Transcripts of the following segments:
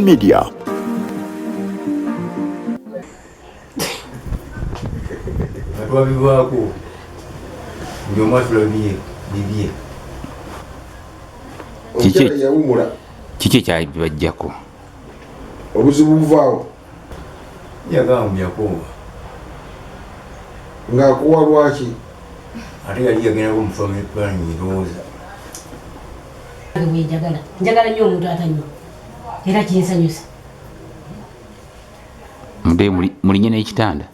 Vision Media. Nga twabivaako, buli omu asula bibye bibye. Omukyala yawumula. Kiki ekyabibajjako? Obuzibu buvaawo. Yagamba mbu yakoowa. Ng'akuwa lwaki? Ate yali yagendako mu family planning ndowooza. Bwenjagala njagala nnyo omuntu atanywa era kinsanyusa. Mude mulinye n'ekitanda.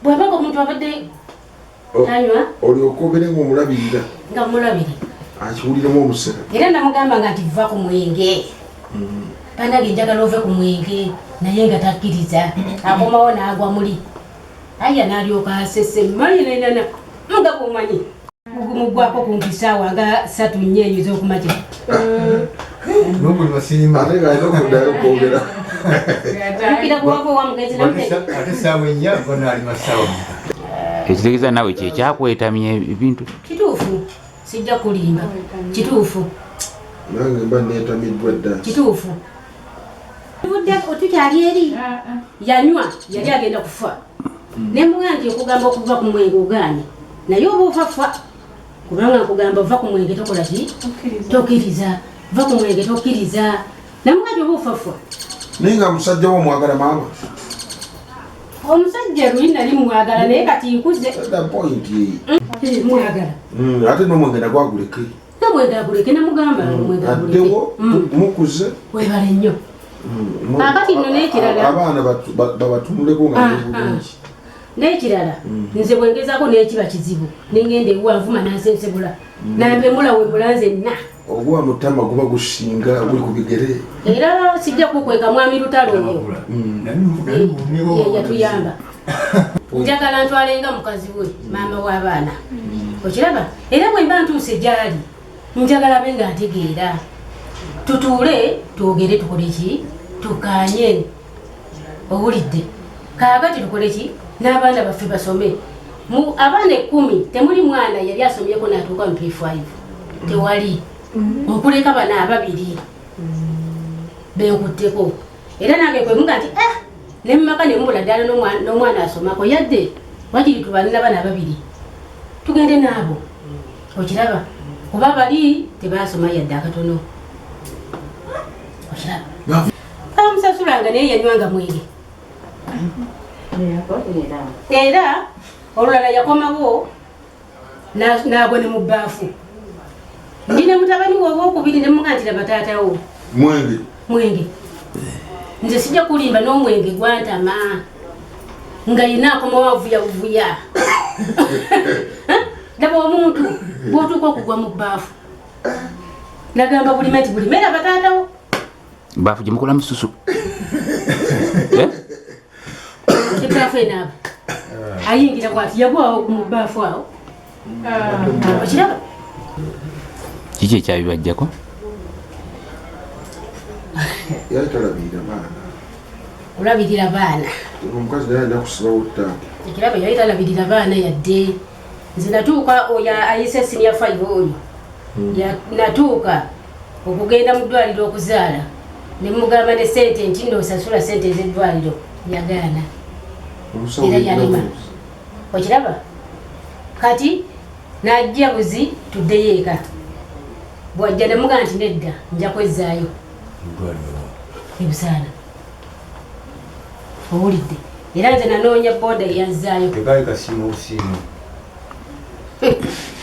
Bw'abanga omuntu abadde tanywa olyoka obeere ng'omulabirira. Nga mulabiri. Akiwuliremu omusera. Era namugamba nga nti vva ku mwenge. Banange njagala ove ku mwenge naye nga takkiriza. Akomawo n'agwa muli. Aya n'alyoka asese mayi nenana nga bw'omanyi. Gumugwako kumpi ssaawa nga 3 4 eyo ez'okumakya. N'obuli basiima. Ate ng'alina okuddayo okwogera. Jjukira bw'ova owa mugenzi namutega. Ate essaawa 4 banaalima ssaawa mmeka? Ekitegeeza naawe kye kyakwetamya ebintu. Kituufu, sijja kulimba. Kituufu. Nange mba neetamiddwa dda. Kituufu. Tuvudde tukyali eri. Yanywa, yali agenda kufa. Ne mugamba nti okugamba okuva ku mwenge ogaanye. Naye oba ofa fa. Kubanga nkugamba ova ku mwenge tokola ki? Tokkiriza. Va ku mwenge tokkiriza. Namugamba nti oba ofa fa. Naye nga musajja wo omwagala maama? Omusajja luli nali mwagala naye kati nkuze. The point. Mwagala. Ate n'omwenge nagwo aguleke. N'omwenge aguleke namugamba omwenge aguleke. Addewo mukuze. Webale nnyo. Kaakati nno n'ekirala. Abaana babatunuleko nga ndi bulungi. N'ekirala, nze bwe ngezaako n'ekiba kizibu, ne ngenda ewuwe anvuma n'ansensebula. Nampemula wemula nzenna. Ogwa mu ttama guba gusinga guli ku bigere. Era sijja kukweka mwami Lutalo oyo. Ye yatuyamba. Njagala ntwalenga mukazi we, maama w'abaana. Okiraba? Era bwe mba ntuuse gy'ali, njagala abe nga ntegeera. Tutuule twogere tukole ki? Tukkaanye. Owulidde? Kaakati tukole ki? N'abaana baffe basome. Mu abaana 10 temuli mwana yali asomyeko n'atuuka mu P5. Tewali. Okuleka bano ababiri benkutteko. Era nange kwe muga nti ne mu maka ne mubula ddala n'omwana asomako yadde wakiri tubane n'abaana ababiri. Tugende n'abo. Okiraba? Kuba bali tebaasoma yadde akatono. Okiraba? Bamusasulanga naye yanywanga mwenge. Era olulala yakomawo n'agwa ne mu bbaafu. Ndi ne mutabani we ow'okubiri ne mugamba nti laba taata wo. Mwenge. Mwenge. Nze sijja kulimba n'omwenge gwantama. Nga yenna akomawo avuya buvuya. Laba omuntu bw'otuuka okugwa mu bbaafu. Nagamba bulime nti bulime laba taata wo. Bbaafu gye mukola mususu. Ebbaafu enaaba. Ayingira bw'ati yagwawo mu bbaafu awo. Okiraba? Kiki ekyabibajjako? Yali talabirira baana. Kulabirira baana. Omukazi naye alina kusibawo ttaapu. Ekirabo yali talabirira baana yadde. Nze natuuka oyo ayise senior 5 oyo. Natuuka okugenda mu ddwaliro okuzaala. Ne mugamba ne ssente nti nno osasula ssente ez'eddwaliro. Yagaana. Omusawo Era yalema. yalina. Okiraba? Kati n'ajja buzi tuddeyo eka. Bw'ajja ne mugamba nti nedda nja kwezzaayo. Ebusaana. Owulidde. Era nze nanoonya booda eyanzaayo. Tekaali kasiimo busiimo.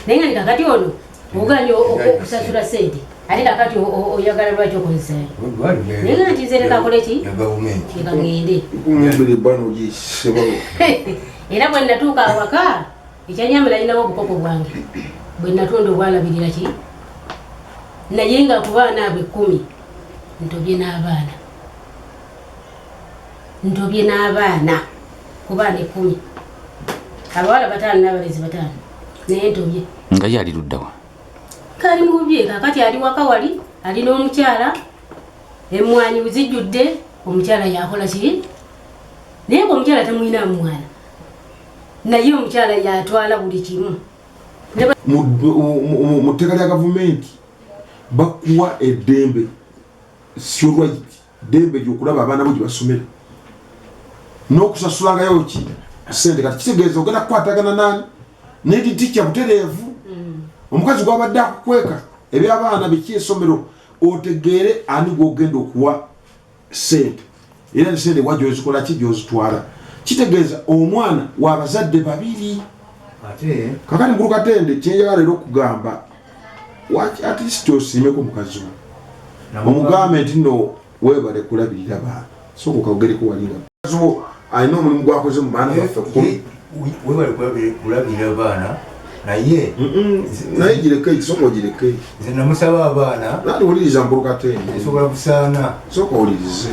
Naye nga ni kakati ono ogaanye okusasula ssente. Ate kakati oyagala lwaki okozesaayo? Naye nga nti nze leka akole ki? Ya gavumenti. Leka ŋŋende. Nkumbira ebbano ogisebawo. Era bwe natuuka awaka, ekyanyama nalinawo obukoko bwange. Bwe natunda obwalabirira ki? Naye nga ku baana abo 10, ntobye n'abaana. Ntobye n'abaana ku baana 10. Abawala 5 n'abalenzi 5. Naye ntobye. Nga ye ali ludda wa? Kali mu bubi, kaakati ali waka wali, ali n'omukyala, emmwanyi zijjudde, omukyala yakola ki? Naye ng'omukyala tamulina mwana. Naye omukyala yatwala buli kimu. Mu tteeka lya gavumenti bakuwa eddembe, sure right. Ddembe lyokulaba abaana bo gye basomera n'okusasulangayo ki sente. Kati kitegeeza ogenda kukwatagana nani neditikya butereevu. Omukazi gwabadde akukweka ebyabaana biki essomero, otegeere ani gwogenda okuwa sente, era ne sente wa gyozikola ki, gyozitwala. Kitegeeza omwana wabazadde babiri. Ate Kakati mukulu Katende, kyenjagala era okugamba, at least osiimeko mukazi wo, omugambe nti no weebale kulabirira baana. Sooka okagereko walinga mukazi wo alina omulimu gwakoze mu baana baffe 10. Webale kulabirira baana, naye Naye gireke, sooka ogireke. Nze namusaba abaana. Nati wuliriza, mukulu Katende. Nsobola kusaana. Sooka owulirize.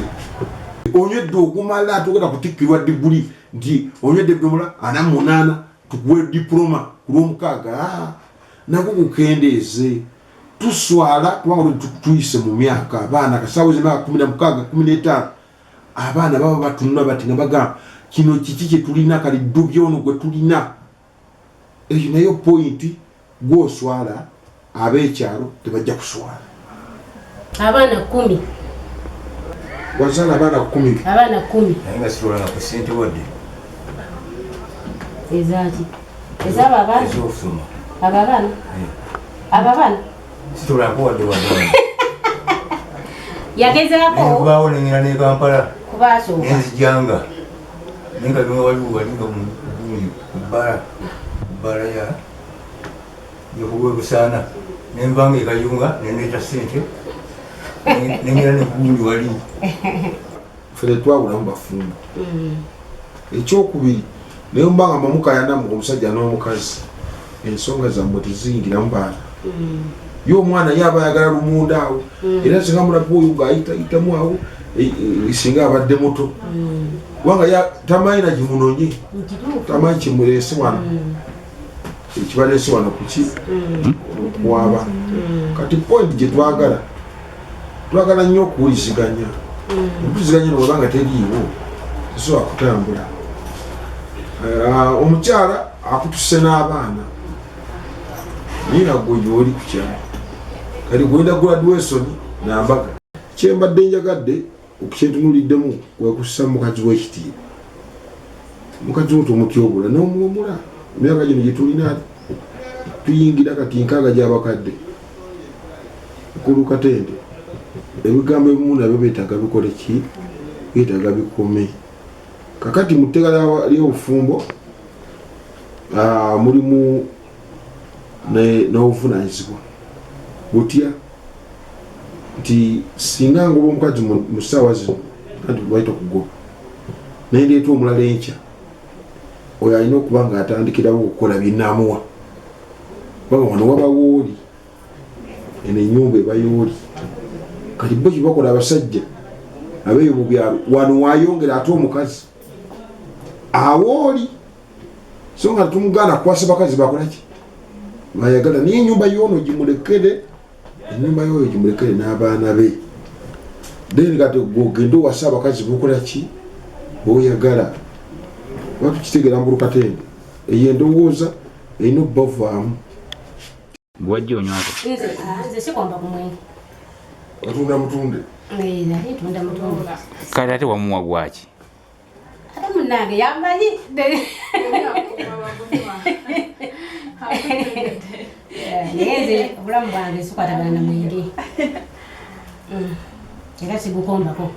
Onywedde ogumala, togenda kutikkirwa diguli nti onywedde ebidomola 48 tukuwe diploma ku Lwomukaaga. Ah, nako kukendeeze, tuswala kubanga tuyise mu myaka. Abaana kasaawa emyaka 16, 15, abaana baba batunula bati nga bagamba, kino kiki kyetulina? Kali ddubi ono gwe tulina. Eyo nayo point. Gwoswala, ab'ekyalo tebajja kuswala. Abaana 10. Wazaala abaana 10? Abaana 10. Naye nga sitolanga ku sente wadde. Ezaki? Ezabo abaana? Ez'okusoma. Abo abaana? Abo abaana. Sitolangako wadde wadde wadde. Yagezaako. Nenvaawo nengenda ne Kampala. Kubasooka. Nenzijanga naye nga bimwe waliwo walinga mugundi kubbala ya yokuwebusaana, nenvanga ekayunga nendeeta sente, nengenda nekugundi wali. Ffe tetwawulamu bafumbo. Ekyokubiri, naye mubanga mwemukayanamu omusajja n'omukazi, ensonga zammwe teziyingiramu baana. Ye omwana ye aba ayagala lumunda awo, era singa mulaba oyo ng'ayitayitamu awo, singa abadde muto, kubanga tamanyi na kimunonye. Nkituufu. Tamanyi kimuleese wano. Ekibaleese wano kuki? Okwaba. Kati point gye twagala, twagala nnyo okuwuliziganya. Okuwuliziganya no webanga teriiwo, tesobola kutambula. Omukyala akutuse n'abaana, naye nga gwe gyoli ku kyalo kati gwenda graduation nambaga. Kyembadde njagadde okukyentunuliddemu kwekussa mukazi w'ekitiibwa. Mukazi wo tomutyobula n'omuwemula. Emyaka gino gyetulina, tuyingira kati 60 gy'abakadde. Mukulu Katende, ebigambo ebimu nabyo beetaaga bikole ki? Beetaaga bikome. Kakati mu tteeka ly'obufumbo mulimu n'obuvunanyizibwa butya nti singa ngoba omukazi mu ssaawa zino, anti baita okugoba, nendeeta omulala enkya, oyo alina okuba nga atandikirawo okukola byenamuwa, kubanga wano wabawo oli, eno enyumba ebayooli. Kati bo kyebakola abasajja abeeyo mu byalo wano, wayongera ate omukazi awooli, so nga tumugaana kukwasa bakazi bakolaki bayagala, naye enyumba yoono gimulekere, enyumba yooyo gimulekere n'abaana be. Then kati gwogende owase abakazi bokola ki boyagala. Oba tukitegera, mukulu Katende, eyo endowooza erina obbavaamu. Gwajja onywako? Nze nze sikomba ku mwenge. Otunda mutunde? Eh, nali ntunda mutunde. Kale ate wamuwa gwaki? Ate munnange yammanyi. Naye nze obulamu bwange sikwatagana na mwenge. Era sigukombako.